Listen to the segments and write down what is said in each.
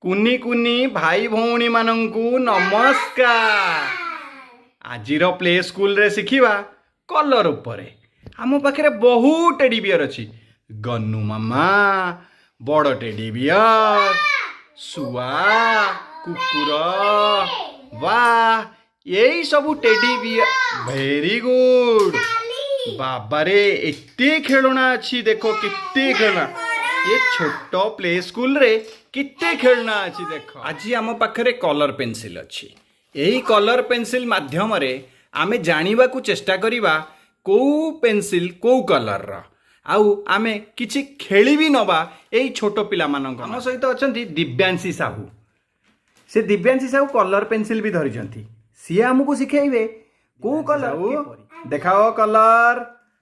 କୁନି କୁନି ଭାଇ ଭଉଣୀମାନଙ୍କୁ ନମସ୍କାର। ଆଜିର ପ୍ଲେ ସ୍କୁଲରେ ଶିଖିବା କଲର୍ ଉପରେ। ଆମ ପାଖରେ ବହୁତ ଟେଡି ବିୟର ଅଛି। ଗନୁ ମାମା, ବଡ଼ ଟେଡି ବିୟର, ଶୁଆ, କୁକୁର ବା ଏଇ ସବୁ ଟେଡି ବିୟର। Very good. ବାବାରେ, ଏତେ ଖେଳଣା ଅଛି। ଦେଖ, କେତେ ଖେଳଣା। ଏ ଛୋଟ ପ୍ଲେ ସ୍କୁଲରେ କେତେ ଖେଳଣା ଅଛି ଦେଖ। ଆଜି ଆମ ପାଖରେ କଲର୍ ପେନସିଲ୍ ଅଛି। ଏହି କଲର୍ ପେନସିଲ୍ ମାଧ୍ୟମରେ ଆମେ ଜାଣିବାକୁ ଚେଷ୍ଟା କରିବା କୋଉ ପେନସିଲ୍ କୋଉ କଲର୍ର। ଆଉ ଆମେ କିଛି ଖେଳି ବି ନେବା। ଏଇ ଛୋଟ ପିଲାମାନଙ୍କ ଆମ ସହିତ ଅଛନ୍ତି ଦିବ୍ୟାଂଶୀ ସାହୁ। ସେ ଦିବ୍ୟାଂଶୀ ସାହୁ କଲର୍ ପେନସିଲ୍ ବି ଧରିଛନ୍ତି। ସିଏ ଆମକୁ ଶିଖେଇବେ କୋଉ କଲର୍। ଦେଖାଅ କଲର୍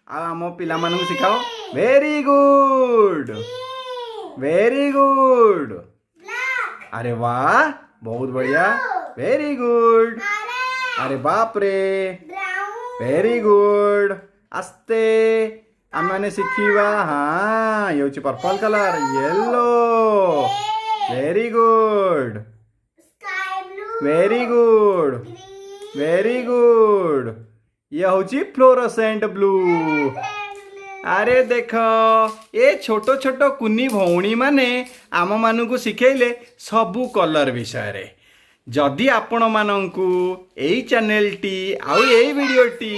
ଆଉ ଆମ ପିଲାମାନଙ୍କୁ ଶିଖାଅ। Very good, very good. ଆରେ ବାଃ, ବହୁତ ବଢ଼ିଆ। Very good. ଆରେ ବାପରେ, ଭେରି ଗୁଡ୍। ଆସ୍ତେ ଆମେମାନେ ଶିଖିବା। ହଁ, ଇଏ ହେଉଛି purple colour, yellow, very good, very good, very good. ଇଏ ହେଉଛି ଫ୍ଲୋରୋସେଣ୍ଟ ବ୍ଲୁ। ଆରେ ଦେଖ, ଏ ଛୋଟ ଛୋଟ କୁନି ଭଉଣୀମାନେ ଆମମାନଙ୍କୁ ଶିଖେଇଲେ ସବୁ କଲର୍ ବିଷୟରେ। ଯଦି ଆପଣମାନଙ୍କୁ ଏଇ ଚ୍ୟାନେଲଟି ଆଉ ଏଇ ଭିଡ଼ିଓଟି,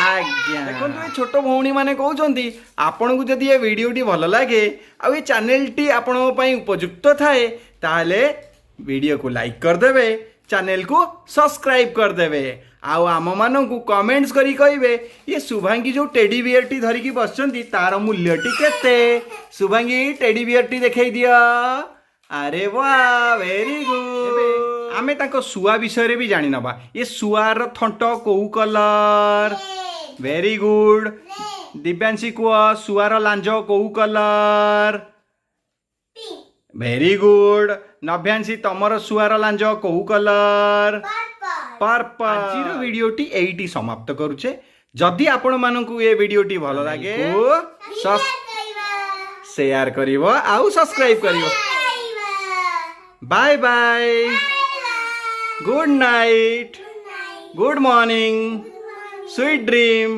ଆଜ୍ଞା ଦେଖନ୍ତୁ, ଏ ଛୋଟ ଭଉଣୀମାନେ କହୁଛନ୍ତି, ଆପଣଙ୍କୁ ଯଦି ଏ ଭିଡ଼ିଓଟି ଭଲ ଲାଗେ ଆଉ ଏ ଚ୍ୟାନେଲଟି ଆପଣଙ୍କ ପାଇଁ ଉପଯୁକ୍ତ ଥାଏ, ତାହେଲେ ଭିଡ଼ିଓକୁ ଲାଇକ୍ କରିଦେବେ, ଚ୍ୟାନେଲକୁ ସବସ୍କ୍ରାଇବ୍ କରିଦେବେ ଆଉ ଆମମାନଙ୍କୁ କମେଣ୍ଟସ୍ କରି କହିବେ, ଇଏ ଶୁଭାଙ୍ଗୀ ଯେଉଁ ଟେଡି ବିୟରଟି ଧରିକି ବସିଛନ୍ତି, ତାର ମୂଲ୍ୟଟି କେତେ? ଶୁଭାଙ୍ଗୀ, ଟେଡି ବିୟରଟି ଦେଖେଇ ଦିଅ। ଆରେ ବା, ଭେରି ଗୁଡ୍। ଆମେ ତାଙ୍କ ଶୁଆ ବିଷୟରେ ବି ଜାଣିନେବା। ଏ ଶୁଆର ଥଣ୍ଟ କୋଉ କଲର୍? Very good. Divyanshi କୁହ, ଶୁଆର ଲାଞ୍ଜ କୋଉ କଲର୍? Very good. ନଭ୍ୟାଂଶୀ, ତମର ଶୁଆର ଲାଞ୍ଜ କୋଉ କଲର୍? ପର୍ପଲ। ଆଜିର ଭିଡ଼ିଓଟି ଏଇଠି ସମାପ୍ତ କରୁଛେ। ଯଦି ଆପଣମାନଙ୍କୁ ଏ ଭିଡ଼ିଓଟି ଭଲ ଲାଗେ, ସେୟାର କରିବ ଆଉ ସବସ୍କ୍ରାଇବ କରିବ। Bye bye, good night, good morning, sweet dream,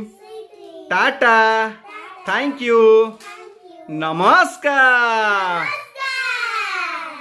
tata, thank you, ନମସ୍କାର।